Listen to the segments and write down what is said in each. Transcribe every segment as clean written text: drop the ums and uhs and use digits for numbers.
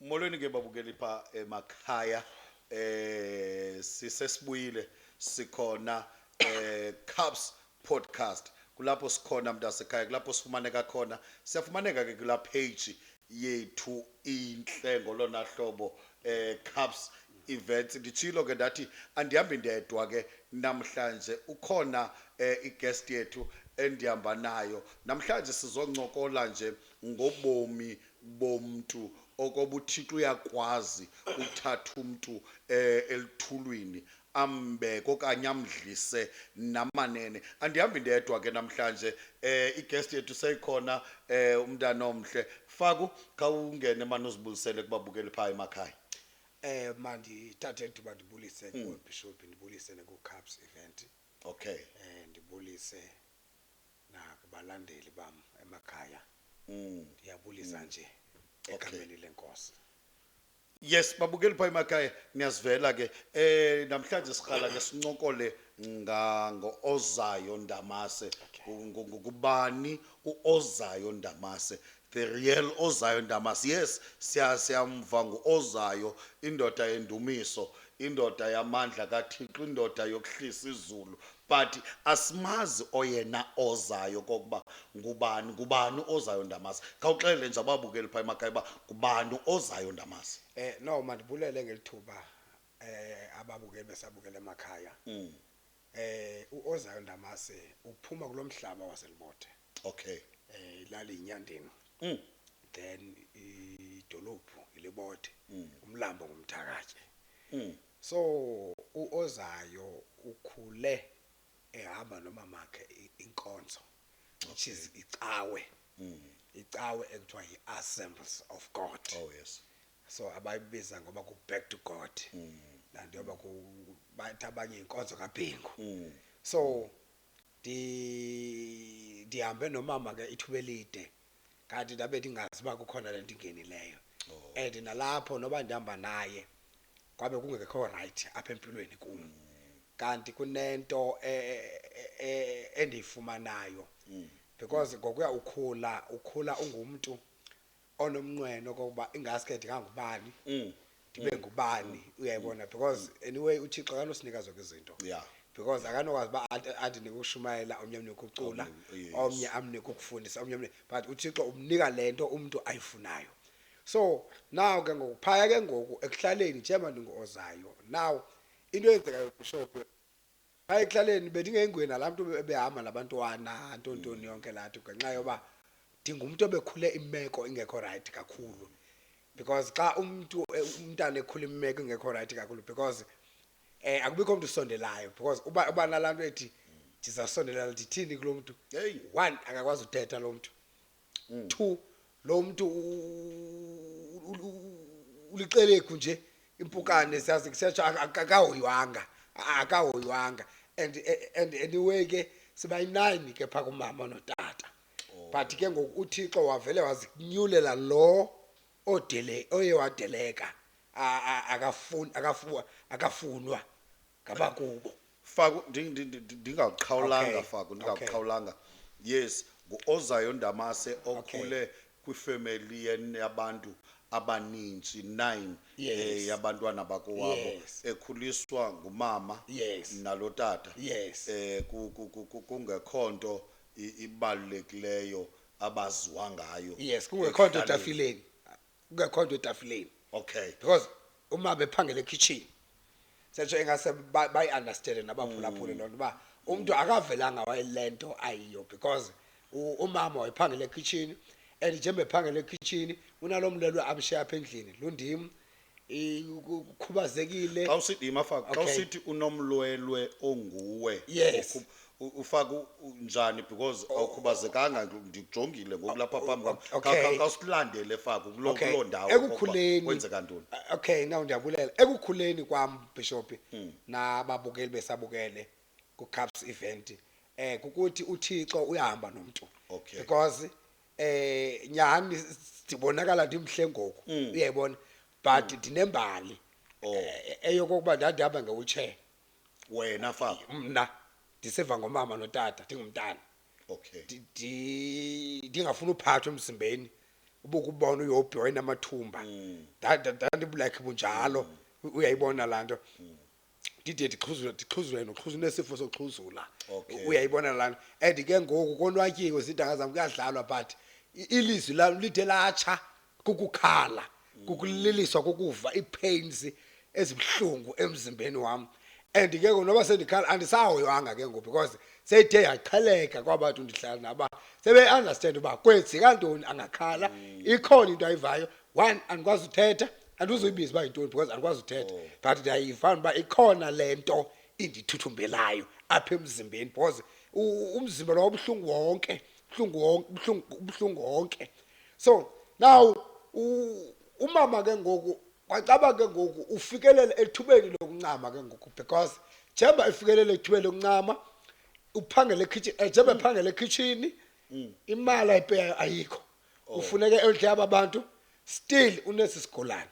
Molweni ke babukeli pha emakhaya. Sisesibuyile, sikhona Cubs Podcast. Kulapho sikhona, mntasekhaya, kulapho sifumaneka khona. Siyafumaneka ke kula page yethu inhle ngolona hlobo, Cubs Events. Nditshilo ke ndathi andihambi ndedwa ke namhlanje, ukhona iguest yethu endihamba nayo namhlanje. Sizoncokola nje ngobomi bomntu, okoba uThixo uyakwazi ukuthatha umntu elithulwini ambeke okanye amdlise namanene. Andihambi ndedwa ke namhlanje, iguest yethu seyikhona. Umntana omhle Faku, khawungene mani, uzibulisele kubabukeli phaa emakhaya. Mandithathe ithuba ndibulise kuwe, Bishop, ndibulise neku-Cubs Event. Ndibulise nakubalandeli bam emakhaya. Ndiyabulisa nje egameni lenkosi. Yes, babukeli phaa emakhaya, niyazivela ke. Namhlanje siqala ke sincokole ngo-Ozayo Ndamase. Ngubani uOzayo Ndamase? The real Ozayo Ndamase. Yes, siyamva nguOzayo, indoda yendumiso, indoda yamandla kaThixo, indoda yokuhlisa izulu. But asimazi oyena Ozayo kokuba ngubani, ngubani Ozayo Ndamase. Khawuxelele nje ababukeli phaa emakhaya uba ngubani Ozayo Ndamase. No, mandibulele ngelithuba ababukeli besabukela emakhaya. UOzayo Ndamase uphuma kulomhlaba waseLibothe. Ilali iNyandeni. Then idolophu iLibothe. Umlambo ngumthakatye. So uOzayo ukhule ehamba nomamakhe inkonzo, which is icawe. Icawe ekuthiwa yi-Assemblies of God. Oh yes. So abayibiza ngoba ku back to God. Lanto yoba ku bathi abanye inkonzo kaBhengu. So ndihambe nomama ke ithuba elide, kanti ndabe ndingazi uba kukhona le nto ingenileyo. And nalapho noba ndihamba naye kwabe kungekho right apha empilweni kum, kanti kunento endiyifumanayo, because ngokuya ukhula, ukhula ungumntu onomnqweno okokuba ingaske ndingangubani, ndibe ngubani, uyayibona? Because anyway uThixo akanosinika zonke izinto, because akanokwazi uba andinike ukushumayela, omnye amnike ukucula, omnye amnike ukufundisa, omnye amnike, but uThixo umnika le nto umntu ayifunayo. So now ke ngoku phaya ke ngoku ekuhlaleni, njengoba ndingu-Ozayo now, into eyenzekayo, Bishop, phaya ekuhlaleni bendingengweni nalaa mntu ebehamba nabantwana ntontoni yonke laa nto, ngenxa yoba ndingumntu obekhule imeko ingekho right kakhulu. Because xa umntu umntana ekhula imeko ingekho right kakhulu, because akubikho mntu usondelayo, because uba nalaa nto ethi ndizawusondelela ndithini kulo mntu. Hey. One, akakwazi uthetha lo mntu. Two, lo mntu ulixelegu nje, impukane, siyazi kusetshwa, akahoywanga. And anyway ke siba yi-9 ke phaa kumama notata, but ke ngoku uThixo wavele wazinyulela lo odele oye wadeleka, akafunwa ngabakubo. Faku, ndingaqhawulanga. Faku, ndingaqhawulanga. Yes, nguOzayo Ndamase okhule kwifemeli yabantu abanintsi, 9, yabantwana bakowabo, ekhuliswa ngumama nalo tata, kungekho nto ibalulekileyo abaziwa ngayo Yes, kungekho nto ekuhlaleni. etafileni, kungekho nto etafileni. Because uma bephangela ekitchen, setsho engase bayi-understande nabaphulaphuli loo nto uba umntu akavelanga wayile nto ayiyo, because umama wayephangela ekitchen, and njengoba ephangela ekitchen unalo mlelwe amshiya apha endlini, lundim, ukhubazekile. Xa usithi ima, Faku, xa usithi unomlwelwe onguwe, ufaka njani? Because awukhubazekanga, ndikujongile ngoku lapha phambi kwam. Khawusilandele, Faku, kuloo ndawo okokuba Ekukhuleni kwenzeka ntoni. Okay, now ndiyabulela. Ekukhuleni kwam, Bishop, nababukeli besabukele ku-Cubs Event, kukuthi uThixo uyahamba nomntu. Because nyhani ndibonakala ndimhle ngoku, uyayibona, but ndinembali eyokokuba ndandihamba nge-wheelchair. Wena, Faku? Mna ndisiva ngomama notata ndingumntana. Ndingafuni uphathwa emzimbeni. Ubukubona uYobhi wayenamathumba. Ndandibulike bunjalo, uyayibona laa nto. Ndide ndixhuzule, ndixhuzule noxhuzula, unesifo soxhuzula. Uyayibona laa nto. And ke ngoku konwatyiwe, zintanga zam, kuyadlalwa, but ilizwi lam lide latsha kukukhala, kukuliliswa, kukuva ii-pains ezibuhlungu emzimbeni wam. And ke ngoku noba sendikhala, andisahoywanga ke ngoku, because seyithe yaqheleka kwabantu ndihlala naba, sebe-understand uba kwenzeka ntoni, angakhala, ikhona into ayivayo. One, andikwazi uthetha, andizuyibiza uba yintoni because andikwazi uthetha, but ndiyayiva uba ikhona le nto indithuthumbelayo apha emzimbeni, because umzimba lo ubuhlungu wonke, buhlungu wonke, buhlungu, buhlungu wonke. So now umama ke ngoku kwacaba ke ngoku ufikelela ethubeni lokuncama ke ngoku, because njengoba efikelela ethubeni lokuncama, uphangela ekitchen, njengoba ephangela ekitchen, imali ayipeyayo ayikho, ufuneke endle aba bantu, still unesi sigulane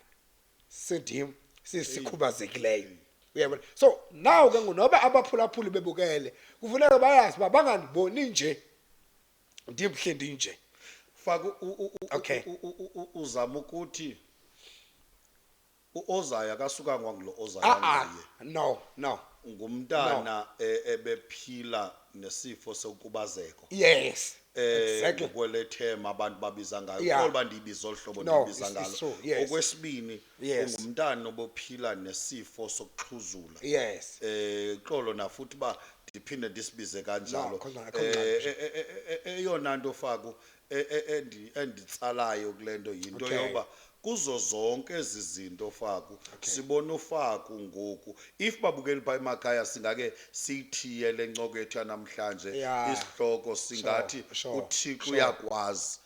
sendim sisikhubazekileyo, uyabona. So now ke ngoku noba abaphulaphuli bebukele, kufuneka bayazi uba bangandiboni nje ndimhle ndinje. Faka uzama ukuthi uozayo akasukanga ngulo ozayo Ah, nguye. No, no. Ngumntana ebephila nesifo sokubazeko. Yes. Exactly. Ngokwelethema abantu babiza ngayo. Kodwa ndiyibiza olu hlobo, ndiyibiza It's ngalo. true, yes. Okwesibini, ungumntana obophila nesifo sokuxhuzula. Yes. Xolo na futhi ba ndiphinde ndisibize kanjalo. No, khona, khona. Eyona nto faku enditsalayo kule nto yinto yoba kuzo zonke ezi zinto faku sibona ufaku ngoku, if babukeli pha emakhaya singake siyithiye le ncoko yethu yanamhlanje isihloko singathi uThixo uyakwazi.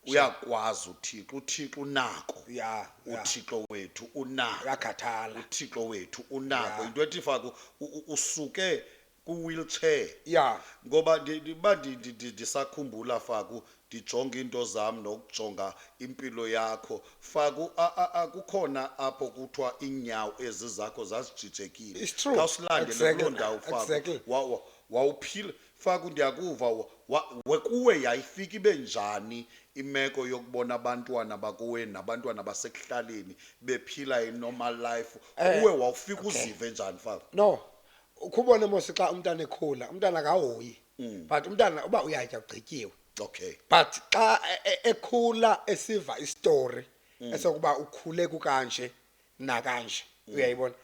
Uyakwazi uThixo, uThixo unako. uThixo wethu unako. Uyakhathala. uThixo wethu unako. Into ethi faku usuke ku-wheelchair. Ngoba uba ndisakhumbula faku ndijonga into zam nokujonga impilo yakho faku, kukhona apho kuthiwa iinyawo ezi zakho zazijijekile. It's true. Khawusilandele kuloo ndawo faku. Wawuphila faku, ndiyakuva, kuwe yayifika ibe njani imeko yokubona abantwana bakowenu nabantwana basekuhlaleni bephila i-normal life? Kuwe wawufika uzive njani faku? No, ukhubone mos xa umntana ekhula, umntana akahoyi, but umntana uba uyatya ugqityiwe. But xa ekhula esiva istory esokuba ukhule kukanje nakanje, uyayibona.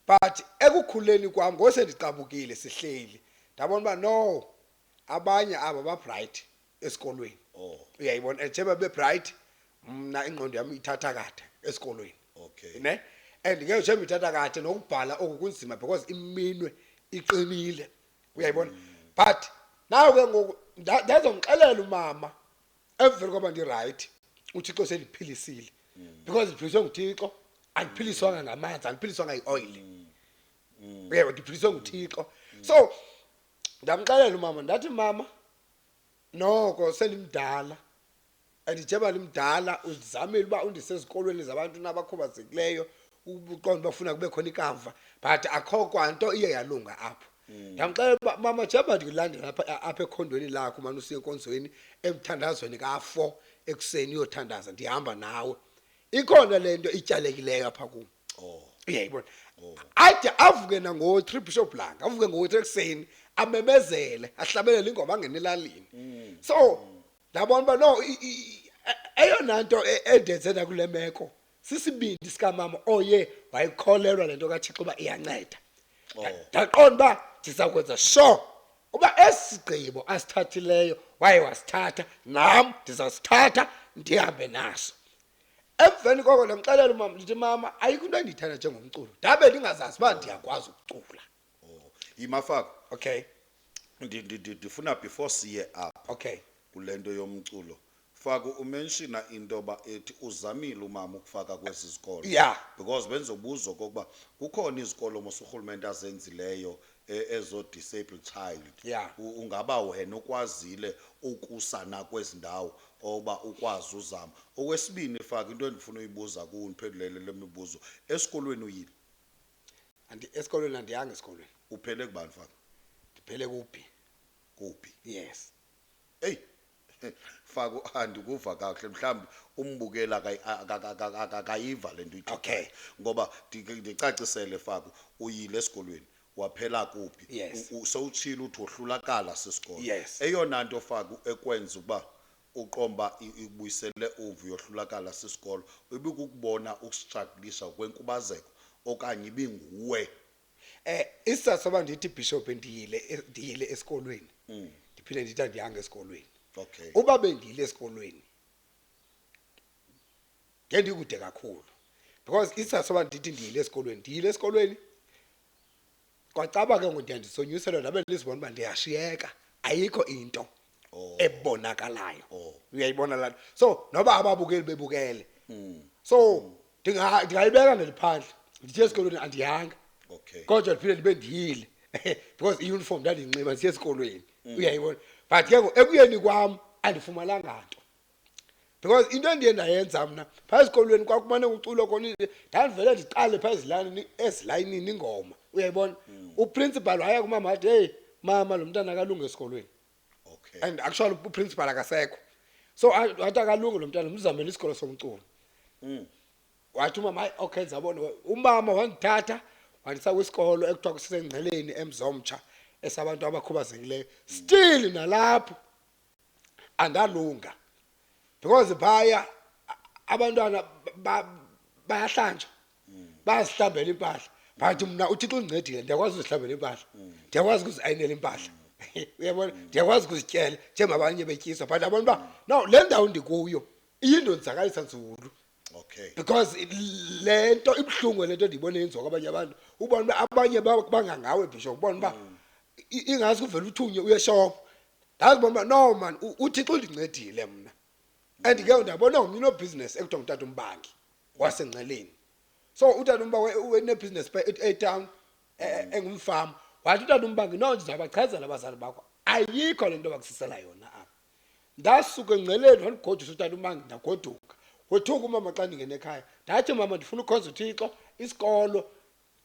But ekukhuleni kwam ngose ndicabukile sihleli, ndabona uba no, abanye aba ba bright esikolweni. Uyayibona, njengoba be bright, mna ingqondo yami ithatha kade esikolweni. Ne? And ke njengoba ithatha kade, nokubhala oku kunzima because iminwe iqinile. Uyayibona? But now ke ngoku ndazomxelela umama emveni kwaba ndi right, uThixo sendiphilisile. Because ndiphiliswe nguThixo, andiphiliswanga ngamanzi, andiphiliswanga yi-oil. Uyayibona, ndiphiliswe nguThixo. So ndamxelela umama, ndathi mama, noko sendimdala, and njengoba ndimdala uzamile uba undise ezikolweni zabantu nabakhubazekileyo, uqonda uba ufuna kube khona ikamva, but akho kwanto iye yalunga apho. Ndamxelela uba mama, njengoba ndikulandela apha ekhondweni lakho, mane usiya enkonzweni emthandazweni ka-4 ekuseni uyothandaza, ndihamba nawe, ikhona le nto ityalekileyo apha kum. Uyayibona? Ade avuke nango-3 Bishop Langa, avuke ngo-3 ekuseni, amemezele, ahlabelele ingoma angene elalini. So ndabona uba no, eyona nto endenze nakule meko sisibindi sikamama oye wayikholelwa le nto kaThixo uba iyanceda. Ndaqonda uba ndiza kwenza sure uba esi sigqibo asithathileyo waye wasithatha, nam ndizasithatha ndihambe naso. Emveni koko ndamxelela umama, ndithi mama, ayikho into endiyithanda njengomculo, ndabe ndingazazi uba ndiyakwazi ukucula. Yimafaka. Ndifuna before siye apha kule nto yomculo, Faku, umenshina into yoba ethi uzamile umama ukufaka kwezi zikolo. Because benzobuza okokuba kukhona izikolo mos urhulumente azenzileyo, ezo disabled child. Ungaba wena ukwazile ukusa na kwezi ndawo oba ukwazi uzama? Okwesibini Faku, into endifuna uyibuza kuwe, undiphendulele le mibuzo. Esikolweni uyile? Andi, esikolweni andiyanga esikolweni. Uphele kubani Faku? Ndiphele kuphi? Kuphi? Yes. Hey. Faku, andikuva kakuhle, mhlawumbi umbukeli akayiva le nto uyithethayo. Okay. Ngoba ndicacisele Faku, uyile esikolweni waphela kuphi? Yes. Sowutshilo uthi wohlulakala sisikolo. Yes. Eyona nto Faku ekwenza ukuba uqomba ikubuyisele uvu yohlulakala sisikolo ibikukubona ukustragulisha kwenkubazeko okanye ibinguwe? Isizathu soba ndithi bishop ndiyile esikolweni, ndiphinde ndithi andiyanga esikolweni. Uba bendiyile esikolweni ngendikude kakhulu, because isizathu soba ndithi ndiyile esikolweni, ndiyile esikolweni kwacaba ke ngoku ndiyandisonyuselwa, ndabe ndizibona uba ndiyashiyeka, ayikho into ebonakalayo. Uyayibona laa nto? So noba ababukeli bebukele, so ndingayibeka ngeliphandle ndithe esikolweni andiyanga. Kodwa ndiphinde ndibe ndiyile because i-uniform ndandiyinxiba ndisiya esikolweni, uyayibona. But ke ngoku ekuyeni kwam andifumananga nto, because into endiye ndayenza mna phaa esikolweni kwakumane kuculwa khona, ndandivele ndiqale phaa ezilayinini ingoma, uyayibona. Uprincipal waya kumama wathi, "Heyi mama, lo mntana akalungi esikolweni." And actually uprincipal akasekho, so wathi akalungi lo mntana, mzamele isikolo somculo. Wathi umama, "Hayi, okay, ndizabona." Umama wandithatha wandisa kwisikolo ekuthiwa kusengceleni eMzomtsha, esabantu abakhubazekileyo. Still nalapho andalunga, because phaya abantwana bayahlanjwa, bayazihlambela impahla, but mna uThixo undincedile, ndiyakwazi uzihlambela impahla, ndiyakwazi ukuziayinela impahla, uyabona, ndiyakwazi ukuzityela njengabanye betyiswa. But ndabona uba no, le ndawo ndikuyo iyindonzakalisa nzulu. Because le nto ibuhlungu, le nto ndiyibone yenziwa kwabanye abantu, ubona uba abanye bangangawe bishop, ubona uba ingazi kuvela uthunye uye eshop. Ndazibona uba no man, uThixo undincedile mna. And ke ndabona ngomnye unobhizinesi ekuthiwa ngutata uMbangi waseNgceleni. So utata uMbangi unebhizinesi phaa etown, engumfama. Wathi utata uMbangi, "No, ndizawubachazela abazali bakho, ayikho le nto bakusisela yona apha." Ndasuka eNgceleni, wandigodusa utata uMbangi, ndagoduka. Wothuka umama xa ndingena ekhaya. Ndathi, "Mama, ndifuna ukhonza uThixo, isikolo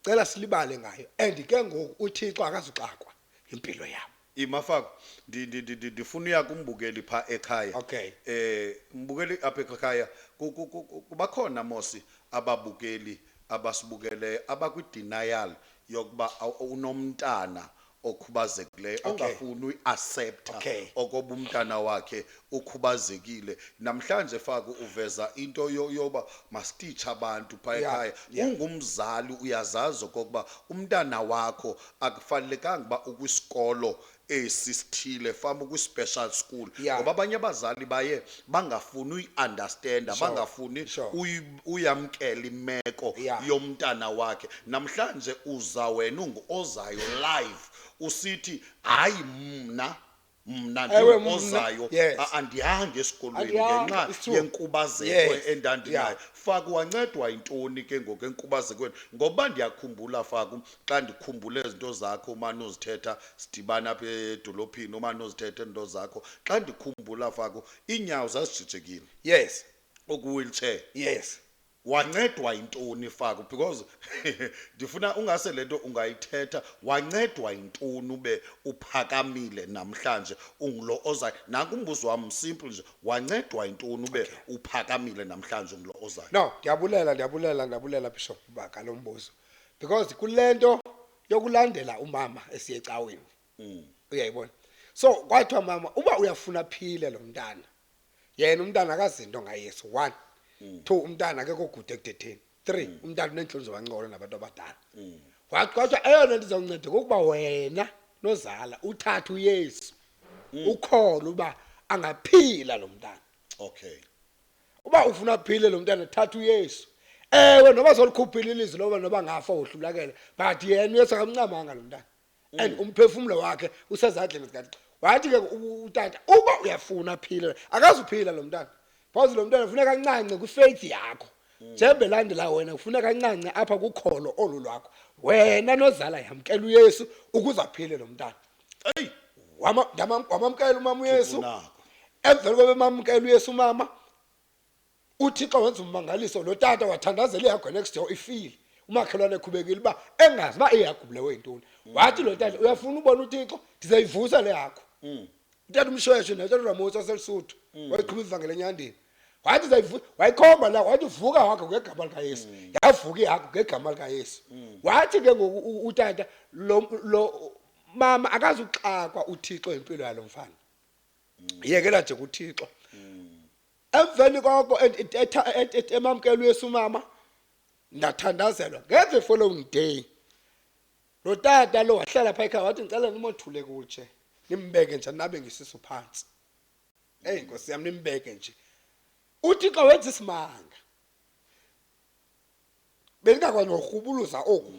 cela silibale ngayo, and ke ngoku uThixo akazuxakwa impilo yam." Imafako, ndifuna uya kumbukeli phaa ekhaya. Okay. Mbukeli apha ekhaya, kubakhona mosi ababukeli abasibukeleyo abakwi-denial yokuba unomntana okhubazekileyo, ongafuni uyi-accepta okoba umntana wakhe ukhubazekile. Namhlanje Faku uveza into yoba masititshe abantu phaa ekhaya. Ungumzali uyazazi okokuba umntana wakho akufanelekanga uba ukwisikolo esi sithile, fama ukwi-special school. Ngoba abanye abazali baye bangafuni uyi-understanda, bangafuni uyamkela imeko yomntana wakhe. Namhlanje uza wena ungu-ozayo live usithi, "Hayi, mna Ewe, mna, ndingu-ozayo, yes. andihangi esikolweni Andihanga, ngenxa it's true. yenkubazeko endandinayo." Faku, wancedwa yintoni ke ngoku enkubazekweni? Ngoba ndiyakhumbula Faku, xa ndikhumbula izinto zakho umane uzithetha, sidibana apha edolophini umane uzithetha izinto zakho, xa ndikhumbula Faku, iinyawo zazijijekile. Ukwi-wheelchair. Wancedwa yintoni Faku? Because ndifuna ungase le nto ungayithetha, wancedwa yintoni ube uphakamile namhlanje ungulo ozayo? Nanku umbuzo wam, simple nje, wancedwa yintoni ube uphakamile namhlanje ungulo ozayo? No, ndiyabulela, ndiyabulela, ndiyabulela Bishop uba ngalo mbuzo, because kule nto yokulandela umama esiye ecaweni, uyayibona. So kwathiwa, "Mama, uba uyafuna aphile lo mntana, yena umntana akazinto ngaYesu, 1, 2, umntana akekho gude ekuthetheni, 3, umntana uneentloni zobancokola nabantu abadala." Wathi kwathiwa eyona nto izawunceda kokuba wena nozala uthathe uYesu, ukholwe uba angaphila lo mntana. Uba ufuna aphile lo mntana, thatha uYesu. Ewe, noba solikhuphile ilizwi loba noba ngafa wohlulakele, but yena uYesu akamncamanga lo mntana, and umphefumlo wakhe usezandleni zikaThixo. Wathi ke utata, uba uyafuna aphile, akazuphila lo mntana, because lo mntana kufuneka ancance kwifaith yakho njengoba elandela wena, kufuneka ancance apha kukholo olu lwakho wena nozala, yamkela uYesu ukuze aphile lo mntana. Eyi. Wamamkela umama uYesu. Unako. Emveni koba emamkela uYesu umama, uThixo wenza ummangaliso. Lo tata wathandazela ihagu next door ifile, umakhelwane ekhubekile uba engazi uba ihagu ibulewe yintoni. Wathi lo tata, "Uyafuna ubona uThixo? Ndizayivusa le hagu." Utata uMshweshwe notata uRamotsi waseLisuthu wayeqhuba ivangeli eNyandeni. Wathi wayikhomba la, wathi vuka wakho ngegama likaYesu. Yavuka ihagu ngegama likaYesu. Wathi ke ngoku utata lo mama akazuxakwa uThixo impilo yalo mfana. Yekela nje kuThixo. Emveni koko emamkela uYesu mama, ndathandazelwa. Nge-the following day lo tata lo wahlala phaa ekhaya, wathi ndicela nimothule kutshe, nimbeke nje nabe ngesisu phantsi. Eyi nkosi yam, nimbeke nje. UThixo wenza isimanga. Bendingakwazi nokurhubuluza oku,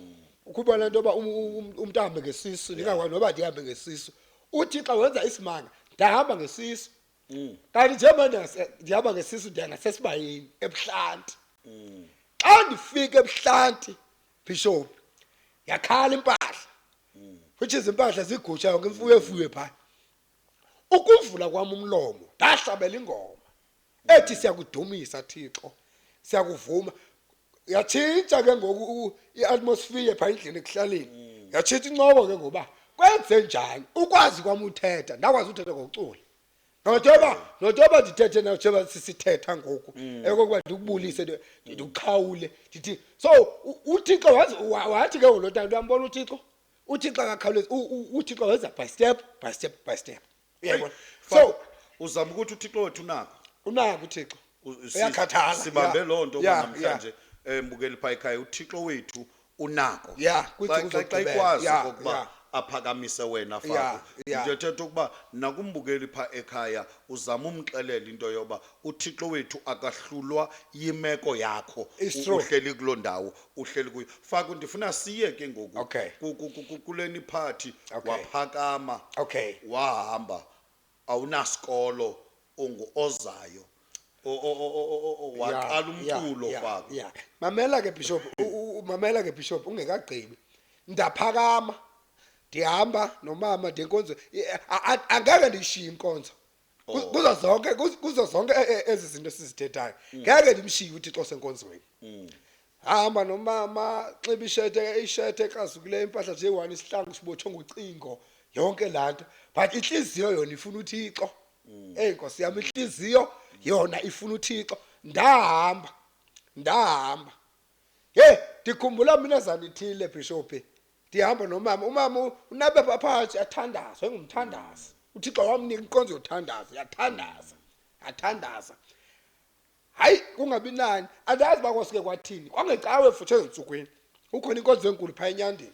ukubona into yoba umntu ahambe ngesisu, ndingakwazi noba ndihambe ngesisu. UThixo wenza isimanga, ndahamba ngesisu. Kanti njengoba ndihamba ngesisu, ndiya ngasesibayeni ebuhlanti. Xa ndifika ebuhlanti, Bishop, yakhala impahla, which is impahla zigusha, yonke imfuyo efuye phaa. Ukuvula kwam umlomo, ndahlabela ingoma ethi siyakudumisa Thixo, siyakuvuma. Yatshintsha ke ngoku i-atmosphere phaa endlini ekuhlaleni, yatshintsha incoko ke ngoba kwenze njani ukwazi kwam uthetha. Ndakwazi uthetha ngokucula, notoba ndithethe nayo njengoba sisithetha ngoku, ekokuba ndikubulise, ndikuxhawule, ndithi so uThixo wathi ke ngolo tata, uyambona uThixo, uThixo akakhawulezi, uThixo wenza by step by step by step, uyayibona? So uzama ukuthi uThixo wethu unako. Unako uThixo. Uyakhathala. Sibambe loo nto namhlanje, mbukeli phaa ekhaya, uThixo wethu unako. Kwiintsuku Xa zokugqibela. ikwazi okokuba aphakamise wena, Faku, ndiyothetha ukuba nakumbukeli phaa ekhaya uzama umxelela into yoba uThixo wethu akahlulwa yimeko yakho. It's true. Uhleli kuloo ndawo uhleli kuyo. Faku, ndifuna siye ke ngoku kuleni phathi. Waphakama, wahamba, awunasikolo, ungu ozayo, waqala umculo, Faku. Yeah. Mamela ke Bishop, mamela ke Bishop, ungekagqibi. Ndaphakama, ndihamba nomama ndiye enkonzweni. Angeke ndiyishiye inkonzo. Kuzo zonke ezi zinto sizithethayo. Ngeke ndimshiye uThixo senkonzweni. Hamba nomama, nxiba ishete ekrazukileyo, impahla nje one, isihlangu sibotshwe ngocingo, yonke laa nto. But inhliziyo yona ifuna uThixo. Eyi Nkosi yami, inhliziyo yona ifuna uThixo. Ndahamba. Ndahamba. Hey, ndikhumbula mina zanithile Bishop. Ndihamba nomama, umama unabe phakathi athandaza, engumthandazi. uThixo wamnika inkonzo yothandaza, yathandaza. Yathandaza. Hayi kungabi nani, andazi uba kwasuke kwathini. Kwangecawe futhi ezintsukwini. Kukhona inkonzo enkulu phaya eNyandeni.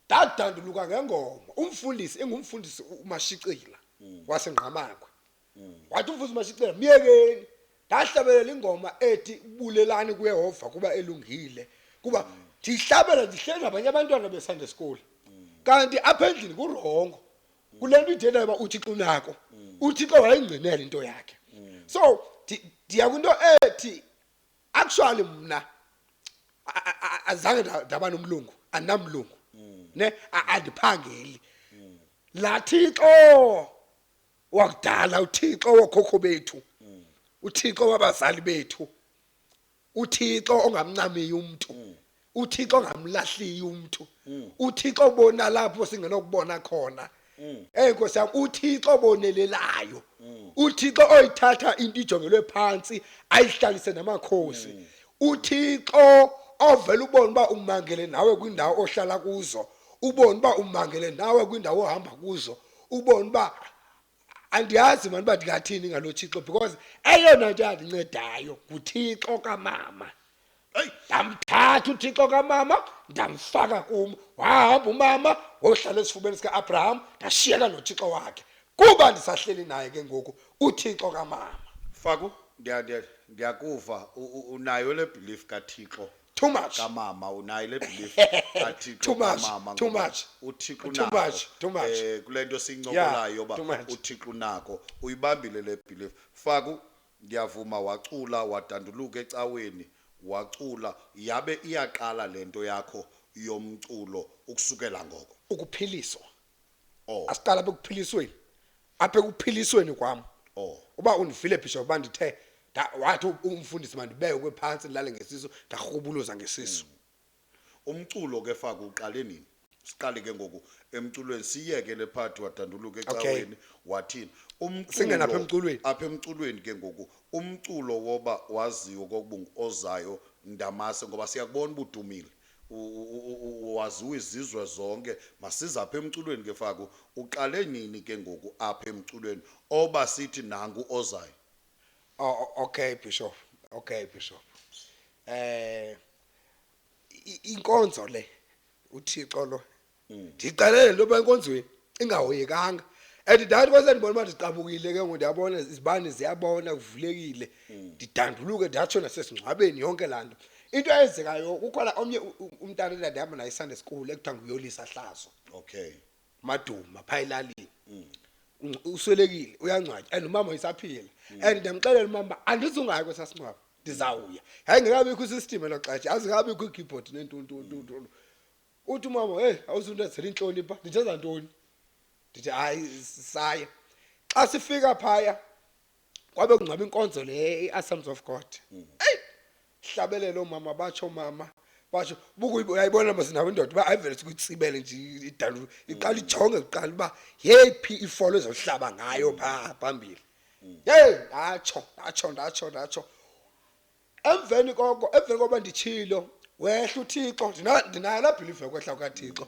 Ndadanduluka ngengoma. Umfundisi engumfundisi uMashicila waseNgqamakhwe. Wathi umfundisi uMashicila, miyekeni. Ndahlabelela ingoma ethi bulelani kuYehova kuba elungile. Kuba ndihlabela ndihleli nabanye abantwana beSunday school. Kanti apha endlini ku-wrong. Kule nto ithethayo uba uThixo unako. uThixo wayingcinela into yakhe. So ndiya kwinto ethi actually mna azange ndaba nomlungu, andinamlungu. Ne andiphangeli. La Thixo wakudala, uThixo wokhokho bethu, uThixo wabazali bethu, uThixo ongamncamiyo umuntu, uThixo ongamlahliyo umuntu, uThixo obona lapho singenokubona khona. Hey Nkosi yami, uThixo obonelelayo, uThixo oyithatha into ijongelwe phansi ayihlalise namakhosi, uThixo ovela ubone uba umangele nawe kwindawo ohlala kuzo, ubone uba umangele nawe kwindawo ohamba kuzo, ubone uba andiyazi mani uba ndingathini ngalo Thixo, because eyona nto yandincedayo nguThixo kamama. Eyi. Ndamthatha uThixo kamama, ndamfaka kum. Wahamba umama wohlala esifubeni sika-Abraham, ndashiyeka noThixo wakhe, kuba ndisahleli naye ke ngoku uThixo kamama. Faku, ndiyakuva, unayo le belief kaThixo Too much. kamama, unayo le belief kaThixo Too much, kamama, too ngoba much. uThixo Too unako. much, too much. Kule nto siyincokolayo Yeah, uba too much. uThixo unako, uyibambile le belief. Faku, ndiyavuma, wacula, wadanduluka ecaweni, wacula, yabe iyaqala lento yakho yomculo ukusukela ngoko. Ukuphiliswa. Oh. Asiqala apha ekuphilisweni, apha ekuphilisweni kwam. Oh. Uba undivile Bishop, uba ndithe wathi umfundisi mandibekwe phantsi ndilale ngesisu, ndarhubuluza ngesisu. Umculo ke Faku uqale nini? Siqale ke ngoku emculweni, siyeke le part wadanduluka ecaweni wathini. Umculo Singene apha emculweni. Apha emculweni ke ngoku, umculo woba waziwe kokuba ozayo Ndamase, ngoba siyakubona ubudumile, waziwa izizwe zonke. Masize apha emculweni ke, Faku. Uqale nini ke ngoku apha emculweni oba sithi nangu ozayo? Oh, okay Bishop, okay Bishop. Inkonzo le, uThixo lo, ndiqalele into yoba enkonzweni ingahoyekanga, and ndathi kwase ndibona uba ndiqabukile ke ngoku, ndiyabona izibane ziyabona kuvulekile, ndidanduluke, ndatsho nasesingcwabeni yonke laa nto. Into eyenzekayo, kukhona omnye umntana endandihamba naye iSunday school ekuthiwa nguYolisa Hlazo Maduma phaa elalini. Uswelekile, uyangcwatywa, and umama uyisaphila, and ndiyamxelela umama andizungayi kwesaa singcwabo, ndizawuya. Yayingekabikho isystem elo xesha, yazingekabikho i-keyboard nentontontonto. Uthi umama, "Heyi, awuzundenzela intloni pha." Ndithenza ntoni? Ndithi, "Hayi, saya." Xa sifika phaya kwabe kungcwaba inkonzo le i-Assemblies of God. Eyi, hlabelele oomama, batsho oomama, batsho buku, uyayibona mos nawe indoda uba ayivele sikuyitsibele nje idalu, iqala ijonge kuqala uba yeyiphi ifolo ezohlaba ngayo phaa phambili. Yeyi, ndatsho, ndatsho, ndatsho, ndatsho. Emveni koko, emveni koba nditshilo, wehla uThixo. Ndinayo laa belief yokwehla kukaThixo.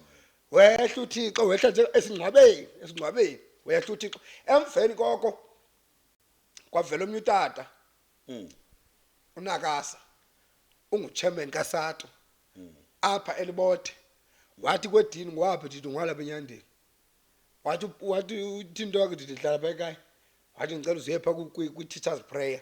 Wehla uThixo, wehla nje esingcwabeni, esingcwabeni wehla uThixo. Emveni koko kwavela omnye utata, unakasa unguchairman kaSato apha eLibode. Wathi, "Kwedini, ngwaphi?" Ndithi, "Ngwalapha eNyandeni." Wathi uthi into yakhe. Ndithi, "Ndihlala pha ekhaya." Wathi, "Ndicela uzuye phaa kwi-teachers prayer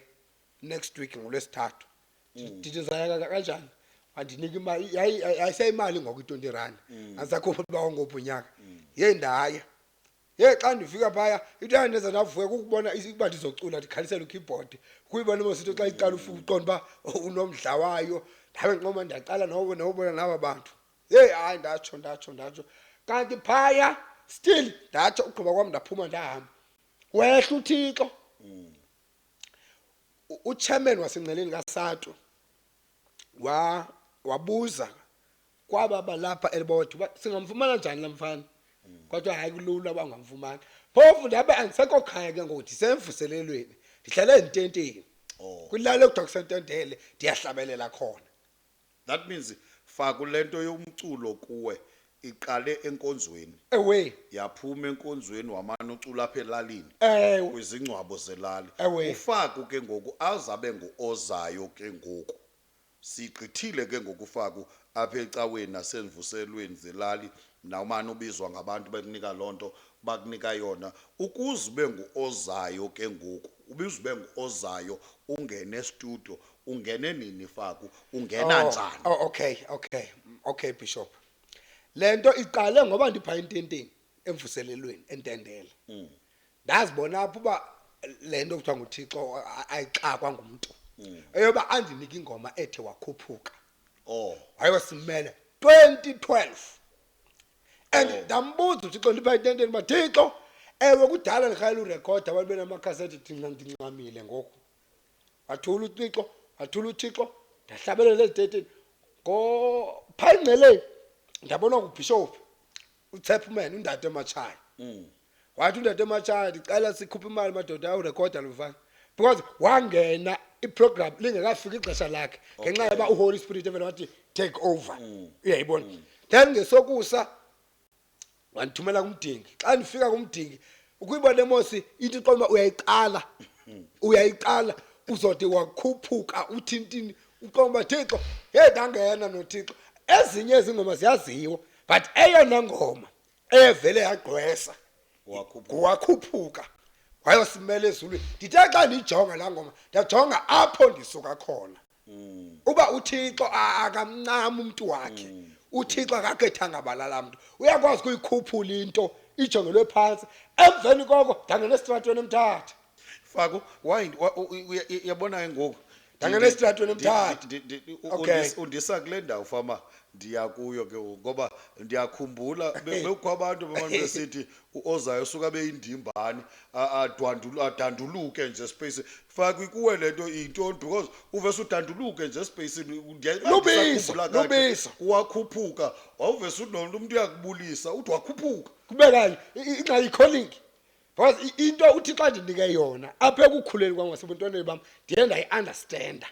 next week ngoLwesithathu." Ndithi, "Ndizaya kanjani?" Wandinika imali, yayiseyimali ngoku i-20 rand, andisakhupha uba wangophi unyaka. Yeyi, ndaya. Yeyi, xa ndifika phaya, into yandenza ndavuya kukubona uba ndizocula, ndikhalisele ukeyboard. Kuyibona mos into xa iqala ufika uqonda uba unomdla wayo. Ndabe ndincoma, ndiyaqala nobona naba bantu. Yeyi, hayi, ndatsho, ndatsho, ndatsho. Kanti phaya still ndatsho, ugqiba kwam ndaphuma ndahamba. Wehla uThixo. Uchairman waseNgceleni kaSato wabuza kwaba balapha eLibode uba singamfumana njani laa mfana. Kodwa hayi, kulula uba ungamfumana. Phofu ndabe andisekho khaya ke ngoku, ndisemvuselelweni, ndihlale ezintenteni. Kwilali ekuthiwa kuseNtendele, ndiyahlabelela khona. That means, Faku, lento yomculo kuwe iqale enkonzweni. Ewe. Yaphuma enkonzweni, wamane ucula apha elalini. Ewe. Kwizingcwabo zelali. Ewe. Ufaku ke ngoku azabe nguozayo ke ngoku. Sigqithile ke ngoku, Faku, apha ecaweni nasemvuselweni zelali, nawumane ubizwa ngabantu bekunika loo nto bakunika yona. Ukuze ube nguozayo ke ngoku, ubize ube nguozayo, ungene estudio, ungene nini, Faku? Ungena njani? Oh, okay Bishop. Le nto iqale ngoba ndipha ententeni emvuselelweni eNtendele. Ndazibona apho uba le nto kuthiwa nguThixo ayixakwa ngumntu, eyoba andinike ingoma ethe "Wakhuphuka". Wayosimela 2012, and ndambuza uThixo ndipha ententeni uba, "Thixo, ewe, kudala ndirhalela urekhoda, abantu benamakhasethi, ndincamile ngoku." Wathula uThixo, wathula uThixo. Ndahlabelela ezitenteni ngo phaa engceleni, ndabona ngubhishophu uChapman, undade Matshaya. Wathi undade Matshaya, "Ndicela sikhuphe imali, madoda, awurekhoda lo mfana," because wangena iprogram lingekafiki ixesha lakhe, ngenxa yoba uHoly Spirit evele wathi take over, uyayibona. Then ngesokusa wandithumela kumdingi. Xa ndifika kumdingi, ukuyibona emosi into iqonda uba uyayiqala, uyayiqala, uzode wakhuphuka, uthintini, uqonda uba Thixo. Heyi, ndangena noThixo. Ezinye ezi ngoma ziyaziwa, but eyona ngoma eyevele yagqwesa "Wakhuphuka." "Wakhuphuka wayosimela ezulwini." Ndithe xa ndiyijonga laa ngoma, ndajonga apho ndisuka khona, uba uThixo akamncami umntu wakhe, uThixo akakhethanga bala laa mntu, uyakwazi ukuyikhuphula into ijongelwe phantsi. Emveni koko ndangena esitratweni eMthatha. Faku, why yabona ke ngoku. Ndangena esitratweni eMthatha. Okay. Undisa kule ndawo fama ndiya kuyo ke ngoku, ngoba ndiyakhumbula bekukho abantu bemane besithi ozayo suka beyindimbane, adanduluke nje space. Faka kuwe le nto iyintoni, because uvese udanduluke nje space. Lubizo, Ndisakhumbula kakuhle. Lubizo. Wakhuphuka, wawuvese unomntu, umntu uyakubulisa uthi wakhuphuka. Kube kanye ingxaki calling, because into uThixo andinike yona apha ekukhuleni kwam ngasebuntwaneni bam, ndiye ndayi-understanda,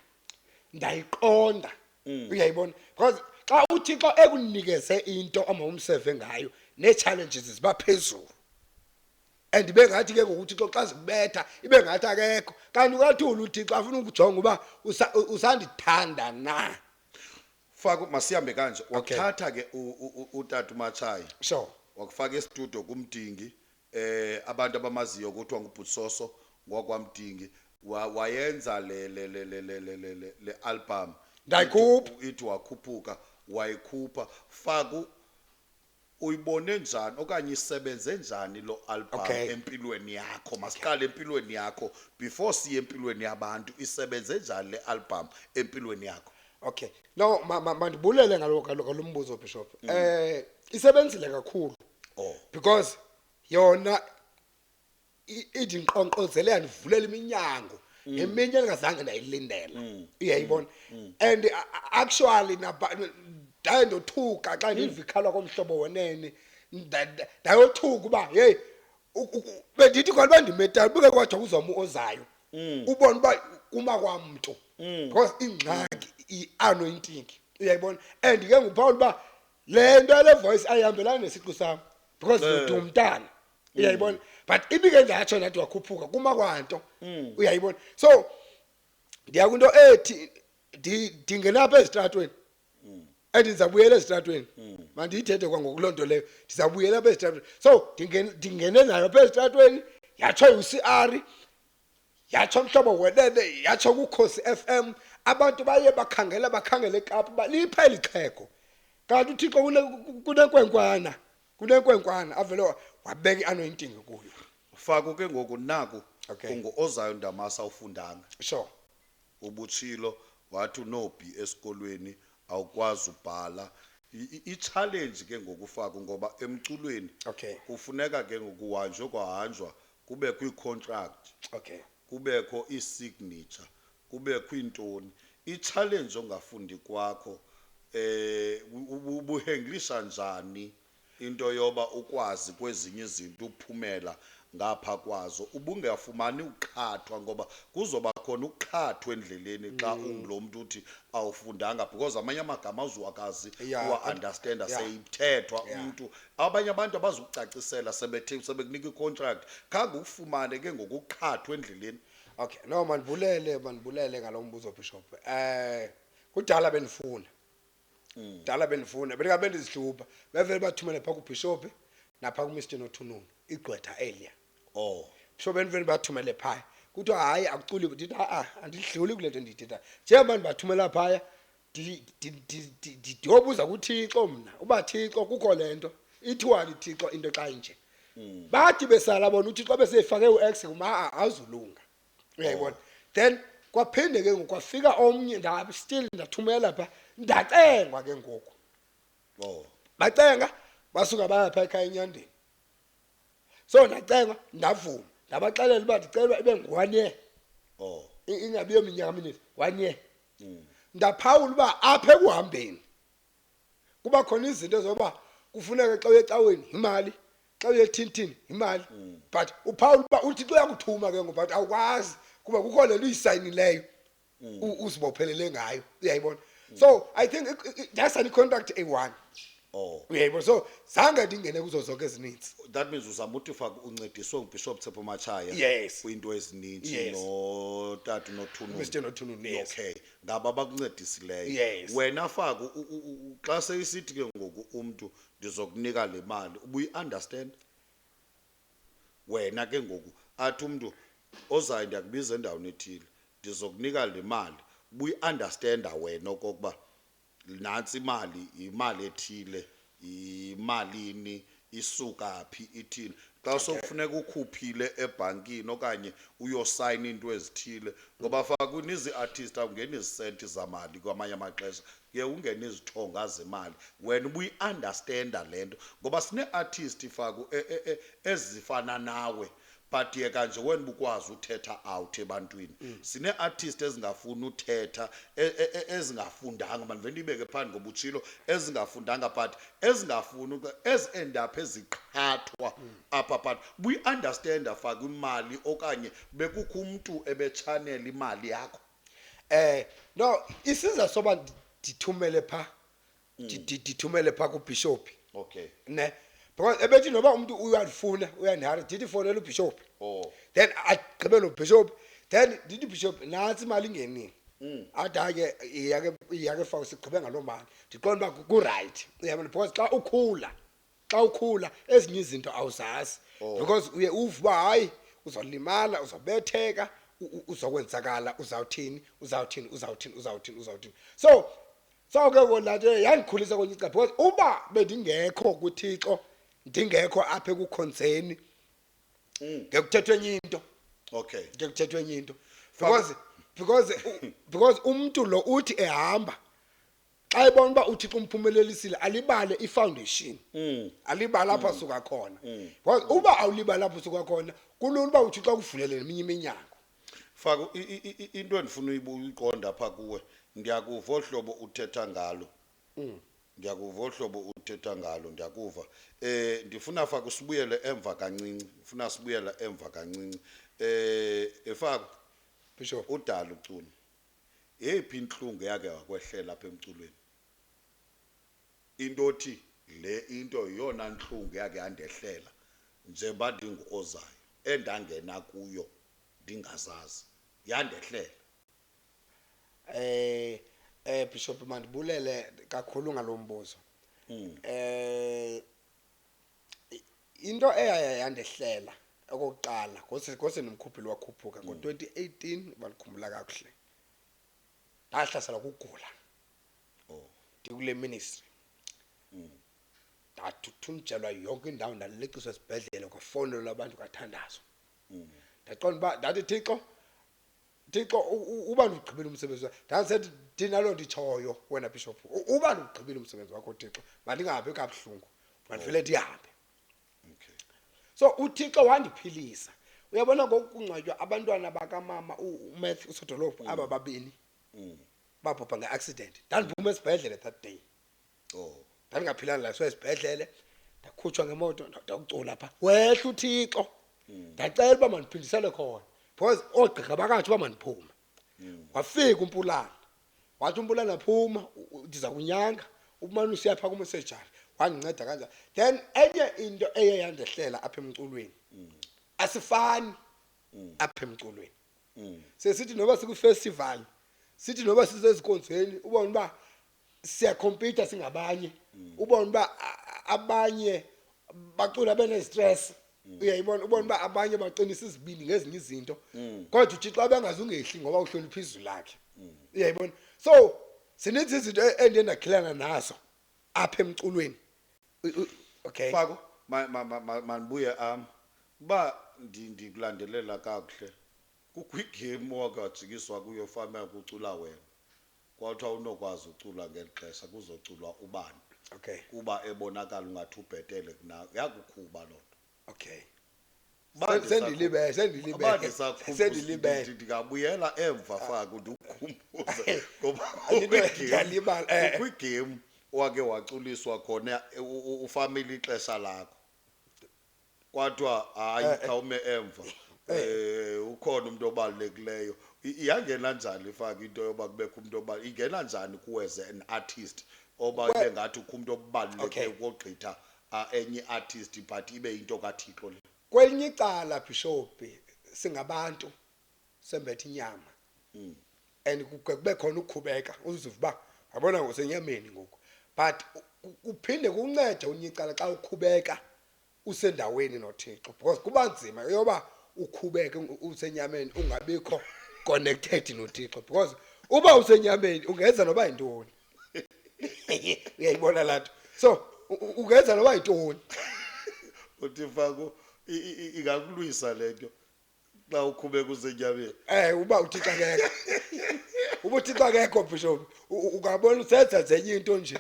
ndayiqonda, uyayibona, because xa uThixo ekunikeze into omawumseve ngayo, nee-challenges ziba phezulu, and ibe ngathi ke ngoku uThixo xa zikubetha ibe ngathi akekho, kanti ukathula uThixo afuna ukujonga uba usandithanda na. Faka masihambe kanje. Okay. Wakuthatha ke utata uMachayi, wakufaka e-studio kuMdingi, abantu abamaziyo kuthiwa nguBhutsoso ngwakwamdingi, wayenza le album. Ndayikhupha. Ithi wakhuphuka, wayikhupha. Faku, uyibone njani okanye isebenze njani lo album empilweni yakho? Masiqale empilweni yakho before siye empilweni yabantu. Isebenze njani le album empilweni yakho? Okay, no, mandibulele ngalo mbuzo, Bishop. Isebenzile kakhulu because yona ithi nqonqozele, yandivulela iminyango eminye endingazange ndayilindela, uyayibona, and actually ndaye ndothuka xa ndiva ikhalwa komhlobo wenene. Ndayothuka uba heyi, bendithi khona uba ndimetali buke kwathiwa kuzoma ozayo, ubone uba kuma kwamntu, because ingxaki i-anointing, uyayibona, and ke nguphawula uba le nto yale voice ayihambelani nesiqu sam because ndumntana, uyayibona, but ibike ndatsho ndathi wakhuphuka kuma kwanto, uyayibona. So ndiya kwinto ethi ndingenapha ezitratweni and ndizabuyela ezitratweni, mandiyithethe kwangoku loo nto leyo, ndizabuyela apha ezitratweni. So ndingene nayo apha ezitratweni, yatsho uCR, yatsho Mhlobo Wenene, yatsho kuKhosi FM. Abantu baye bakhangela, bakhangela eKapa uba lipha eli xhego, kanti uThixo kunenkwenkwana avele wabeka i-anointing kuyo. Faku, ke ngoku naku ungu ozayo Ndamasa, ufundanga. Ubutshilo wathi unobi esikolweni awukwazi ubhala. I-challenge ke ngoku, Faku, ngoba emculweni kufuneka ke ngoku kuhanjwe, kwahanjwa kubekho ii-contract, kubekho ii-signature, kubekho iintoni. I-challenge ongafundi kwakho, ubuhenglisha njani into yoba ukwazi kwezinye izinto uphumela ngapha kwazo, ubungafumani uqhathwa? Ngoba kuzoba khona ukuqhathwa endleleni xa ungulo muntu uthi awufundanga, because amanye amagama awuzuwakazi uwa-understanda seyithethwa umntu, abanye abantu abazukucacisela sebethe sebekunika i-contract, khange ukufumane ke ngokuqhathwa endleleni? Okay, no, mandibulele ngalo mbuzo, Bishop. Kudala bendifuna, dala bendifuna, bendingabe ndizihlupha, bevele bathumele phaa kubhishophi naphaa kuMr Nothununu, igqwetha eliya. So bendivele bathumele phaya, kuthiwa hayi, akuculi. Ndithi a-a, andidluli kule nto ndiyithethayo, njengoba ndibathumela phaya, ndiyobuza kuThixo mna uba, Thixo, kukho le nto ithiwani, Thixo, into xa inje? Bathi besala bona uThixo beseyifake u-X kuma, a awuzulunga, uyayibona. Then kwaphinde ke ngoku kwafika omnye, still ndathumela pha, ndacengwa ke ngoku. Bacenga, basuka baya phaa ekhaya eNyandeni. So ndacengwa, ndavuma, ndabaxelela uba ndicela ibe ngu-one year, ingabi yeminyaka mininzi, one year. Ndaphawula uba apha ekuhambeni kuba khona izinto zoba kufuneka xa uye ecaweni imali, xa uye ethintini imali, but uphawula uba uThixo uyakuthuma ke ngoku, but awukwazi kuba kukho le nto uyisayinileyo, uzibophelele ngayo, uyayibona. So I think ndasayina i-contract eyi-one, uyayibona, so zange ndingene kuzo zonke ezininzi. That means uzama uthi, Faka, uncediswe nguBishop Tshepo Machaya Yes. kwinto ezininzi, Yes. notata uNothununu. Mr Nothununu, yes. Okay, ngaba abakuncedisileyo. Yes. Wena Faka, xa seyisithi ke ngoku umntu ndizokunika le mali, ubuyi-understand wena ke ngoku athi umntu ozayo ndiyakubiza endaweni ethile, ndizokunika le mali, ubuyi-understanda wena okokuba nantsi imali, imali ethile, imalini? Isuka phi, ithini? Xa sokufuneka ukhuphile ebhankini okanye uyosayina into ezithile, ngoba fakuni izi-artist awungeni izisenti zamali, kwamanye amaxesha kuye ungene izithonga zemali. Wena ubuyi-understanda le nto? Ngoba sinee-artist, Faku, ezifana nawe, but yeka nje wena ubukwazi uthetha out ebantwini. Sinee-artist ezingafuni uthetha, ezingafundanga, mandivele ndiyibeke phandle ngoba utshilo, ezingafundanga but ezingafuni ezi-end up eziqhathwa apha. But buyi-understanda, Faka, imali, okanye bekukho umntu ebetshanela imali yakho? No, isiza soba ndithumele pha, ndithumele pha kubishop. Ne, because ebethi noba umuntu uyandifuna, uyandihara, ndithi fonela ubishop. Then agqibe nobishop, then ndithi, "Bishop, nantsi imali ingenile." Athi, "Hayi ke, iyake, iyake faka, sigqibe ngaloo mali." Ndiqonda uba ku-right, uyabona, because xa ukhula ezinye izinto awuzazi. Because uye uve uba hayi, uzolimala, uzobetheka, uzokwenzakala, uzawuthini, uzawuthini, uzawuthini, uzawuthini, uzawuthini. So ke laa nto yandikhulisa kwenye icala, because uba bendingekho kuThixo, ndingekho apha ekukhonzeni, ngekuthethwe enye into. Ngekuthethwe enye into, because umntu lo uthi ehamba, xa ebona uba uThixo umphumelelisile, alibale ifoundation, alibale apho asuka khona, because uba awulibali apho usuka khona, kulula uba uThixo akuvulele neminye iminyango. Faka into endifuna uyiqonda apha kuwe. Ndiyakuva ohlobo uthetha ngalo, ndiyakuva ohlobo uthetha ngalo, ndiyakuva. Ndifuna, Faka, sibuyele emva kancinci, ndifuna sibuyele emva kancinci. Efaka Bishop. Udala ucula, yeyiphi intlungu yakhe wakwehlela apha emculweni, into othi le into yiyona ntlungu yakhe yandehlela njengoba ndinguozayo, endangena kuyo ndingazazi, yandehlela? Bishop, mandibulele kakhulu ngalombuzo. Into eyaya yandehlela okokuqala, ngose nomkhupheli wakhuphuka ngo-2018, bandikhumbula kakuhle, ndahlaselwa kugula. Ndikule ministry, ndathuthunjelwa yonke indawo, ndaleqiswa esibhedlele, kwafowunelwa abantu, kwathandazwa. Ndaqonda uba, ndathi, "Thixo, Thixo, uba ndiwugqibile umsebenzi wakho." Ndandisethi ndinaloo nto itshoyo wena, Bishop, uba ndiwugqibile umsebenzi wakho, Thixo, mandingahambi kabuhlungu, mandivele ndihambe. So uThixo wandiphilisa, uyabona. Ngoku kungcwatywa abantwana bakamama uMath usodolophu, aba babini babhubha nge-accident. Ndandiphuma esibhedlele that day. Ndandingaphilanga la, so esibhedlele ndakhutshwa ngemoto, ndakucula pha, wehla uThixo. Ndacela uba mandiphindisele khona, because oogqirha bakatsho uba mandiphume. Wafika umpulana, wathi umpulana, "Phuma, ndiza kunyanga, umane usiya phaa kumasejari." Wandinceda kanjani. Then enye into eye yandehlela apha emculweni, asifani apha emculweni. Sesithi noba sikwifestival, sithi noba sisezikonzweni, ubone uba siyakhompyutha singabanye, ubone uba abanye bacula benestress, uyayibona, ubone uba abanye baqinisa izibindi ngezinye izinto, kodwa uThixo abengazungehli ngoba uhlonipha izwi lakhe, uyayibona. So zininzi izinto endiye ndakhilana nazo apha emculweni. Okay. Fako, mandibuye am uba ndikulandelela kakuhle, kukho igame wakajikiswa kuyo fama, kucula wena, kwathiwa unokwazi ucula ngeli xesha kuzoculwa ubani, kuba ebonakala ungathi ubhetele kunawe. Yakukhuba loo nto? Okay. Uba Sendilibele, sendilibele. Uba ndisakhumbula, Sendilibele. ndingabuyela emva, Faka, ndikukhumbuze ngoba Ndiyalibala, eh. kwigame wake waculiswa khona, ufamile ixesha lakho, kwathiwa hayi, khawume emva, ukhona umuntu obalulekileyo. Iyangena njani, ifake into yoba kubekho umuntu ingena njani kuwe as an artist, oba ibe ngathi ukho umuntu obalulekileyo kogqitha enye i-artist, but ibe yinto kaThixo le? Kwelinye icala, Bishop, singabantu, sembethe inyama and kube khona ukukhubeka, uzuva uba yabona ngosenyameni ngoku, but kuphinde kuncede unye icala xa ukhubeka usendaweni noThixo, because kuba nzima yoba ukhubeke usenyameni ungabikho connected noThixo, because uba usenyameni ungenza noba yintoni, uyayibona laa nto. So ungenza noba yintoni. Uthi Faku, ingakulwisa lento xa ukhubeka usenyameni. Uba uThixo akekho, uba uThixo akekho, Bishop, ungabona usenza zenye into nje.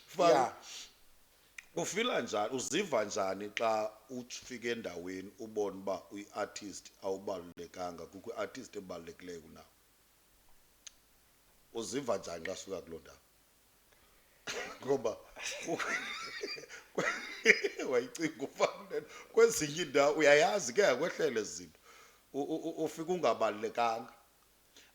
Faku, ufila njani, uziva njani xa ufika endaweni ubone uba uyi-artist awubalulekanga, kukho i-artist ebalulekileyo kunawe? Uziva njani xa sifika kuloo ndawo? Ngoba wayicinga ufana kwezinye iindawo, uyayazi ke yakwehlele ezi zinto, ufika ungabalulekanga,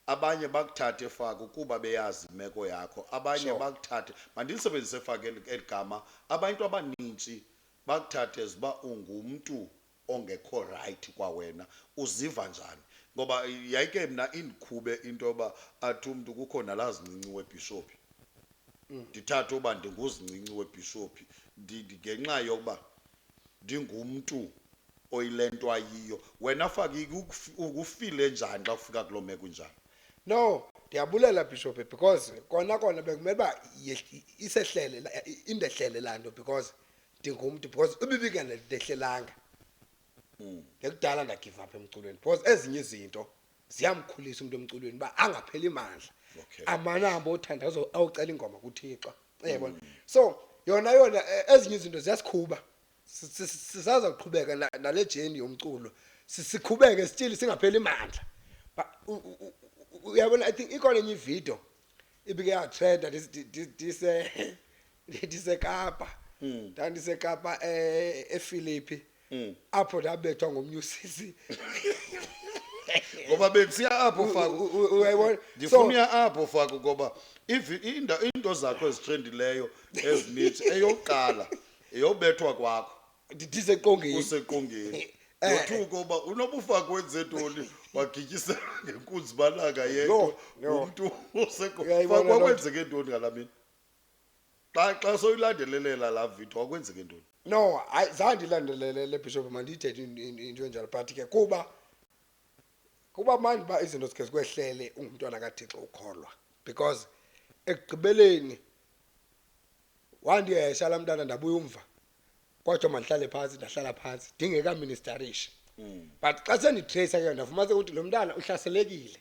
abanye bakuthathe, Faka, kuba beyazi imeko yakho, abanye bakuthathe, mandilisebenzise, Fake, eli gama, abantu abanintsi bakuthathe as uba ungumntu ongekho right kwawena. Uziva njani? Ngoba yayike mna indikhube into yoba athi umntu kukho nalaa zincinci webhishophi, ndithathe uba ndinguzincinci webhishophi ngenxa yokuba ndingumntu oyile nto ayiyo. Wena, Fake, ukufile njani xa kufika kuloo meko injalo? No, ndiyabulela, Bishop, because kona kona bekumele uba isehlele indehlele laa nto, because ndingumntu, because ubibike ndehlelanga ngekudala ndagive up emculweni, because ezinye izinto ziyamkhulisa umntu emculweni uba angapheli mandla, amane ahambe othandaza, awucela ingoma kuThixo, uyayibona. So yona ezinye izinto ziyasikhuba. Sisazawuqhubeka nale journey yomculo, siqhubeke still singapheli mandla. But uyabona, I think ikhona enye ivideo ibike yatrenda ndiseKapa, ndandiseKapa, ePhilippi, apho ndabethwa ngomnye usisi. Ngoba bendisiya apho, Faku. Uyayibona. Ndifuna uya apho, Faku, ngoba into zakho ezitrendileyo ezininzi, eyokuqala eyobethwa kwakho. Ndiseqongeni. Useqongeni. Ndothuka uba unoba uFaku wenze ntoni, wagityiselwa ngenkunzi balanga yento. Yho, yho. Umntu Uyayibona loo nto. Kwakwenzeke ntoni ngalaa mini xa soyilandelelela laa video? Kwakwenzeke ntoni? No, hayi, zange ndilandelele, Bishop, mandiyithethe into enjalo, but ke kuba mandi uba izinto zikhe zikwehlele ungumntwana kaThixo ukholwa, because ekugqibeleni wandihesha laa mntana, ndabuya umva, kwathiwa mandihlale phantsi, ndahlala phantsi ndingekaministarishi. But xa senditreyisa ke, ndafumaniseka ukuthi lo mntana uhlaselekile,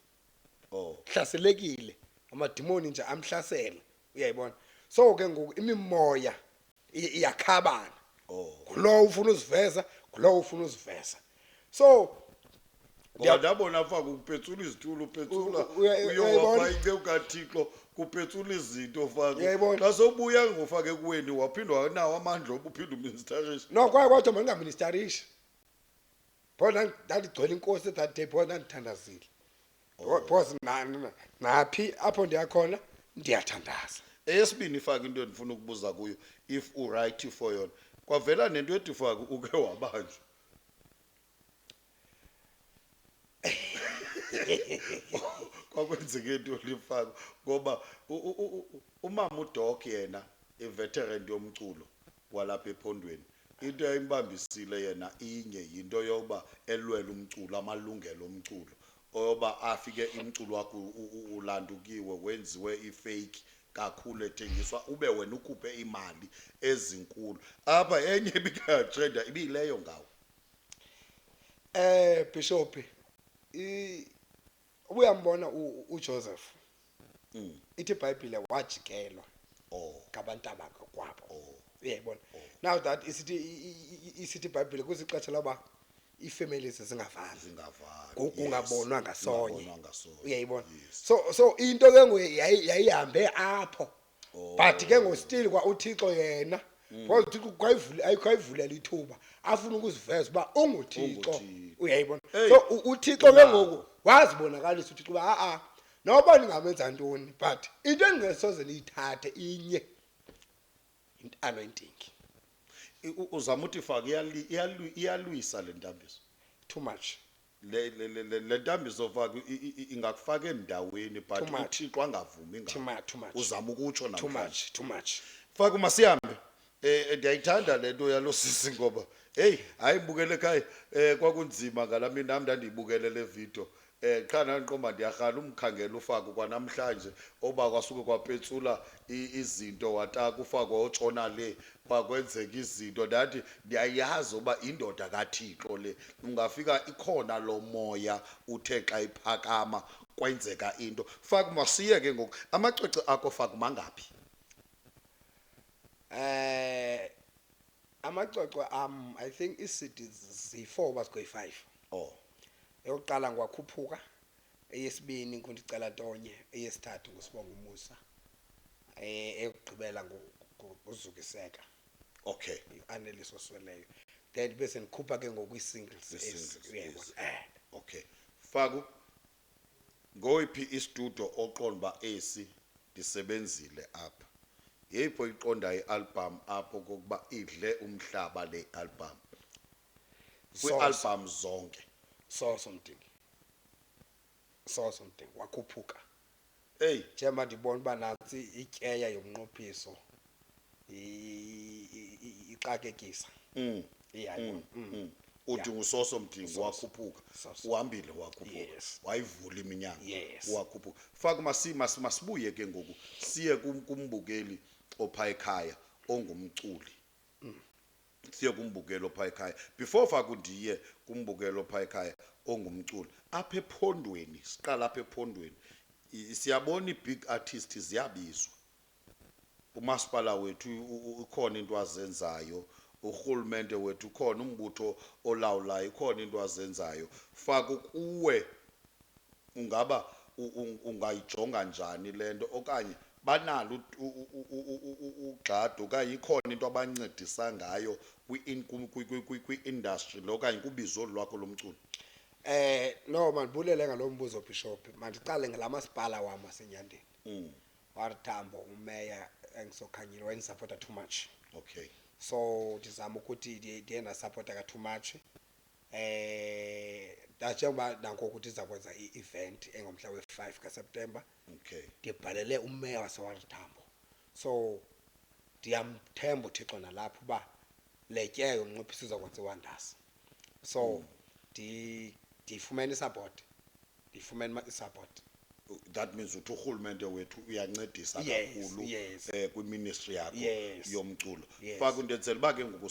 uhlaselekile, amadimoni nje amhlasela, uyayibona. So ke ngoku imimoya iyakhabana, ngulowo ufuna uziveza, ngulowo ufuna uziveza, so Ngoba ndabona, Faka, kupetsula izitulo, upetsula, Uyayibona? uyowapha inceku kaThixo, kupetsula izinto, Faka. Uyayibona? Xa sowubuya ngofake kuweni, waphinde wanawo amandla oba uphinde uministarishe? No, kwaye kodwa mandingaministarishi, because ndandigcwele inkosi that day, because ndandithandazile, because naphi apho ndiyakhona ndiyathandaza. Eyesibini, Faka, into endifuna ukubuza kuyo, if uright for yona, kwavela nento ethi, Faka, uke wabanjwa. Kwakwenzeke ntoni, Faka? Ngoba umama uDoc yena, iveteran yomculo walapha ephondweni, into eyayimbambisile yena inye, yinto yokuba elwela umculo, amalungelo omculo, oyoba afike umculo wakho ulandukiwe, wenziwe ifake kakhulu, ethengiswa, ube wena ukhuphe imali ezinkulu. Apha enye ibikatrenda ibiyileyo ngawo. Bishop, ubuyambona uJoseph, ithi iBhayibhile wajikelwa ngabantu kwabo, uyayibona. Now that isithi isithi iBhayibhile kuzixesha loba iifamilies zingavani, Zingavani. Kungabonwa ngasonye. Kungabonwa ngasonye. Uyayibona. So into ke ngoku yayihambe apho, but ke ngoku still kwa uThixo yena, because uThixo kwayivulela ithuba afuna ukuziveza uba unguThixo. UnguThixo. Uyayibona. Hey. So uThixo ke Unako. ngoku wazibonakalisa uThixo uba a-a, noba ndingamenza ntoni, but into endingesoze ndiyithathe inye, anointing. Uzama uthi, Faka, iyalwisa le ntambiso? Too much. Le ntambiso, Faka, ingakufaka endaweni, but Too much. uThixo angavumi Too ngayo. much, too much. Uzama ukutsho Too namhlanje. much, too much. Faka, masihambe. Ndiyayithanda le nto yalo sisi, ngoba hey, hayi, bukele ekhaya, kwakunzima ngalaa mini, nam ndandiyibukele le video. Qha ndandiqomba ndiyarhala umkhangela uFaku kwanamhlanje oba kwasuke kwapetsula izinto wataka uFaku wayotshona le kwakwenzeka izinto. Ndathi ndiyayazi uba indoda kaThixo le, ungafika ikhona lo moya uthe xa iphakama kwenzeka into. Faku, masiye ke ngoku, amacwecwe akho Faku mangaphi? Amacwecwe am, I think ii-CD ziyi-4 uba zikoyi-5. Oh. Eyokuqala ngwakhuphuka, eyesibini ngundicela tonye, eyesithathu ngusibonga umusa, eyokugqibela nguzukiseka. Okay. Aneliso sweleyo. Then bese ndikhupha ke ngoku ii-singles ezi, Ii-singles, uyayibona. yes. Okay. Faku, ngoyiphi istudio oqonda uba esi ndisebenzile apha? Yeyiphi oyiqondayo i-album apho kokuba idle umhlaba le album? Kwii-album zonke. Soso Mdingi. Soso Mdingi wakhuphuka. Hey, njengoba ndibona uba nantsi ityeya yomnqophiso ixakekisa. Iyayibona. Uthi nguSoso Mdingi Soso. wakhuphuka. Soso. Uhambile wakhuphuka. Yes. Wayivula iminyango. Yes. Wakhuphuka. Faku, masibuye ke ngoku siye kumbukeli opha ekhaya ongumculi. Siye kumbukeli opha ekhaya. Before Faku ndiye kumbukeli opha ekhaya ongumculi. Apha ephondweni, siqala apha ephondweni. Siyabona i-big artist ziyabizwa. Umasipala wethu ikhona into azenzayo, urhulumente wethu ukhona, umbutho olawulayo ikhona into azenzayo. Faku, kuwe ungaba ungayijonga njani le nto, okanye banalo ugxado, okanye ikhona into abancedisa ngayo kwi-industry lo okanye kubizo lwakho lomculo? No, mandibulele ngalo mbuzo, Bishop. Mandiqale ngala masipala wam waseNyandeni. OR Tambo, umeya engisokhanyile wayendisapota too much. Okay. So ndizama ukuthi ndiye ndasapota ka too much. Njengoba nangoku ndiza kwenza i-event engomhla we-5 kaSeptember. Okay. Ndibhalele umeya wase-OR Tambo. So ndiyamthemba uThixo nalapho uba le tyeya yomnqophiso izakwenza i-wonders. So ndifumene i-support. Ndifumene i-support. That means uthi urhulumente wethu uyancedisa Yes, kakhulu yes. kwiministry yakho Yes. yomculo. Yes. Faku, ndenzela uba ke ngoku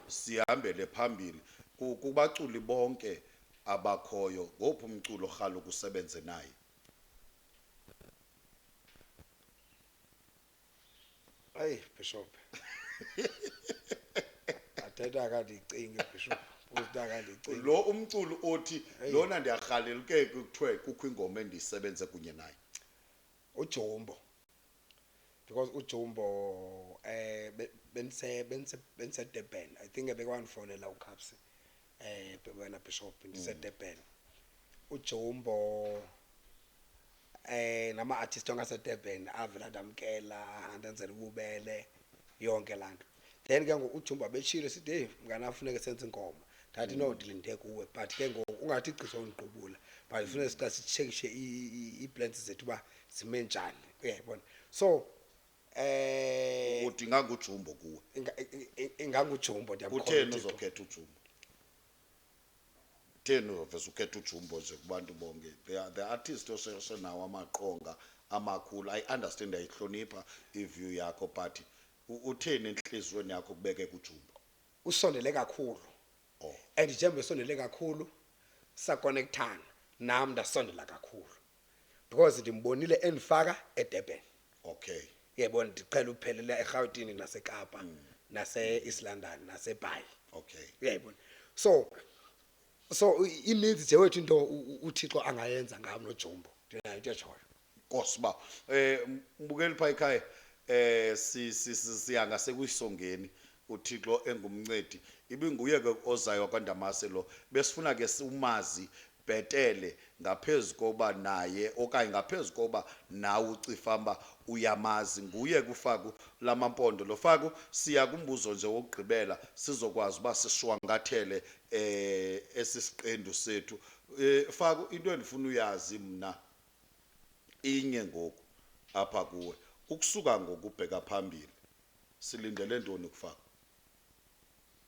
sihambele phambili kubaculi bonke abakhoyo, ngowuphi umculo orhala ukusebenze naye? Hey Bishop. Athetha kandicinge Bishop. Uthi kandicinge. Lo umculo othi Hey. lona ndiyarhalela ke kuthiwe kukho ingoma endiyisebenze kunye naye. uJumbo. Because uJumbo bense Durban. I think ebekwandifonela uCaps. Wena Bishop ndise Durban. uJumbo nama artist ongase Durban avela ndamkela andenzela ububele yonke lanto. Then ke ngoku uJumbo abetshilo sithi hey mngane afuneke senze ingoma. Ndathi no ndilinde kuwe but ke ngoku ungathi igqisa ondiqubula but kufuneka siqale sitshekishe ii-plans zethu uba zime njani, uyayibona. So Uthi ingangujumbo kuwe? Ingangujumbo, ndiyamkholwa Kutheni uThixo. uzokhetha uJumbo? Kutheni uzovese ukhetha uJumbo nje kubantu bonke? The artist osenawo amaqonga amakhulu. I understand, ayihlonipha i-view yakho, but utheni enhliziyweni yakho kubeke kuJumbo? Usondele kakhulu. Oh. And njengoba esondele kakhulu sakonekthana nami ndasondela kakhulu because ndimbonile endifaka eDurban. Okay. Yebo, ndiqhela uphelela eGauteng naseKapa nase East London naseBhayi. Okay. Uyayibona. So ininzi nje wethu into uThixo angayenza ngam noJumbo. Ndinayo into etshoyo. Nkosi ba. Mbukeli pha ekhaya, si si siya ngasekuyisongeni uThixo engumncedi. Ibinguye ke ozayo kwaNdamase lo. Besifuna ke simazi bhetele ngaphezulu koba naye okanye ngaphezulu koba nawe ucifamba uyamazi. Nguye kuFaku lamampondo lo. Faku, siya kumbuzo nje wokugqibela sizokwazi uba sishwangathele esisiqendu sethu. Faku, into endifuna uyazi mna inye ngoku apha kuwe, ukusuka ngoku ubheka phambili silindele ntoni kuFaku?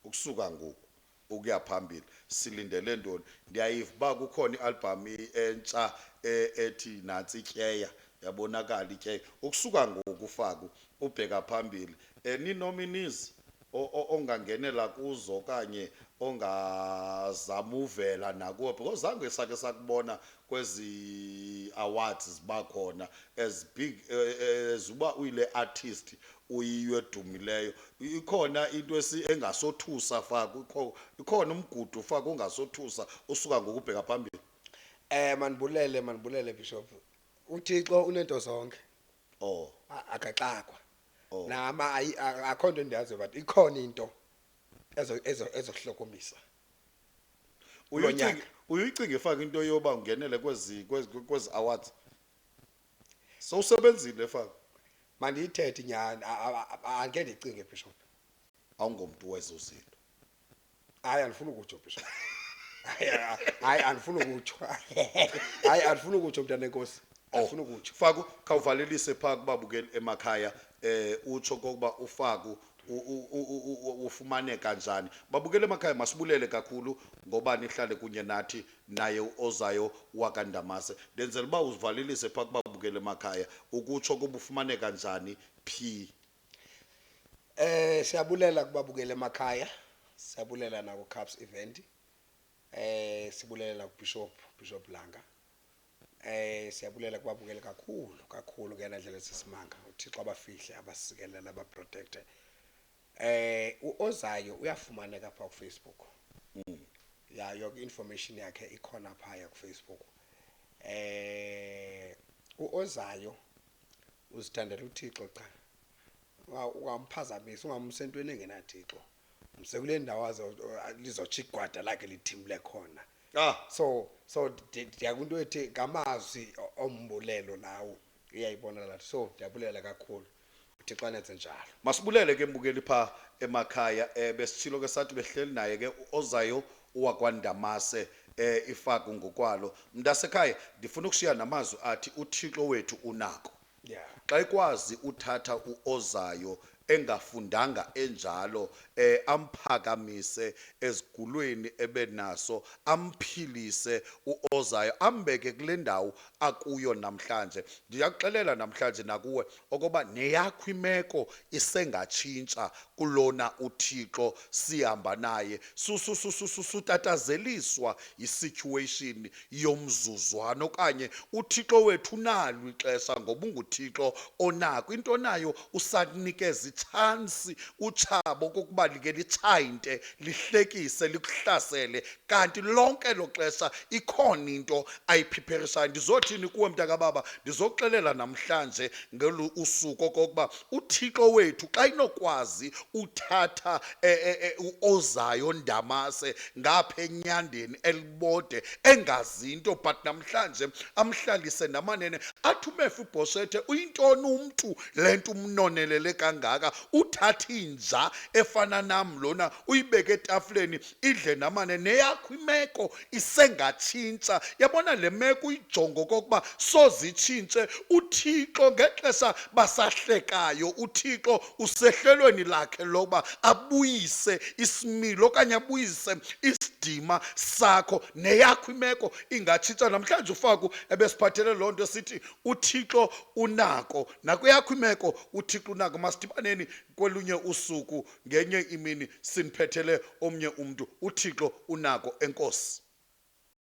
Ukusuka ngoku Ukuya phambili silindele ntoni? Ndiyayiva uba kukhona i-album entsha ethi nantsi ityeya, yabonakala ityeya. Ukusuka ngoku, Faku, ubheka phambili, any nominees ongangenela kuzo okanye ongazama uvela nakuwo? Because zange sakhe sakubona kwezi awards ziba khona as big as uba uyile artist uyiyo edumileyo. Ikhona into engasothusa, Faku? Ikhona umgudu, Faku, ongasothusa usuka ngokubheka phambili? Manibulele Bishop. UThixo unento zonke. Akaxakwa. Nama akho nto endiyaziyo, but ikhona into ezo ezo ezohlokomisa. Kulo nyaka. Uyicinga, Faka, into yoba ungenele kwezi awards? Sowusebenzile, Faka. Mandiyithethe inyani, angeke ndicinge, Bishop. Awungomntu wezo zinto. Hayi, andifuni ukutsho, Bishop. Hayi, hayi, andifuni ukutsho. Hayi, andifuni ukutsho, mntana enkosi. Andifuni ukutsho. Faku, khawuvalelise phaa kubabukeli emakhaya, utsho kokuba uFaku ufumaneka njani. Babukeli emakhaya, masibulele kakhulu ngoba nihlale kunye nathi, naye ozayo wakaNdamase. Ndenzela uba uvalelise phaa kubabukeli emakhaya, ukutsho kuba ufumaneka njani phi. Siyabulela kubabukeli emakhaya. Siyabulela nako Caps event. Sibulela ku Bishop Langa. Siyabulela kubabukeli kakhulu kakhulu ngena ndlela esisimanga. UThixo abafihle, abasikelele, abaprotecte. Uozayo uyafumaneka pha ku Facebook. Ya, yonke information yakhe ikhona phaya ku Facebook. Uozayo uzithandela uThixo cha. Ungamphazamisa, ungamsa entweni engenaThixo. Mse kule ndawo lizotsho igwada lakhe lithimle khona. So ndiyakwinto ethi ngamazwi ombulelo lawo, uyayibona lathi. So ndiyabulela kakhulu. uThixo anenze njalo. Masibulele ke, mbukeli pha emakhaya. Besitshilo ke sathi behleli naye ke ozayo wakwaNdamase, ifaku ngokwalo. Mntasekhaya, ndifuna ukushiya namazwi athi uThixo wethu unako. Xa ikwazi uthatha uozayo engafundanga enjalo, amphakamise ezigulweni ebenaso, amphilise uozayo, ambeke kule ndawo akuyo namhlanje, ndiyakuxelela namhlanje nakuwe okoba neyakho imeko isengatshintsha kulona uThixo sihamba naye. Sutatazeliswa yisituation yomzuzwana okanye uThixo wethu unalo ixesha, ngoba unguThixo onako into nayo, usakunikeza itshansi utshabo kokuba like litshayinte, lihlekise, likuhlasele, kanti lonke lo xesha ikhona into ayiphipherishayo. Ndizothini kuwe, mntakababa? Ndizokuxelela namhlanje ngolu usuku okokuba uThixo wethu xa inokwazi uthatha uozayo Ndamase ngapha enyandeni elibode engazinto, but namhlanje amhlalise namanene, athi uMefibhosethe uyintoni umntu le nto umnonelele kangaka, uthatha inja efana nam lona uyibeke etafuleni idle namane. Neyakho imeko isengatshintsha. Yabona le meko uyijongo kokuba sozitshintshe, uThixo ngexesha basahlekayo, uThixo usehlelweni lakhe lokuba abuyise isimilo okanye abuyise isidima sakho. Neyakho imeko ingatshintsha. Namhlanje uFaku ebesiphathele loo nto, sithi uThixo unako. Nakweyakho imeko uThixo unako. Masidibaneni kwelunye usuku, ngenye imini, siniphethele omnye umntu. uThixo unako. Enkosi.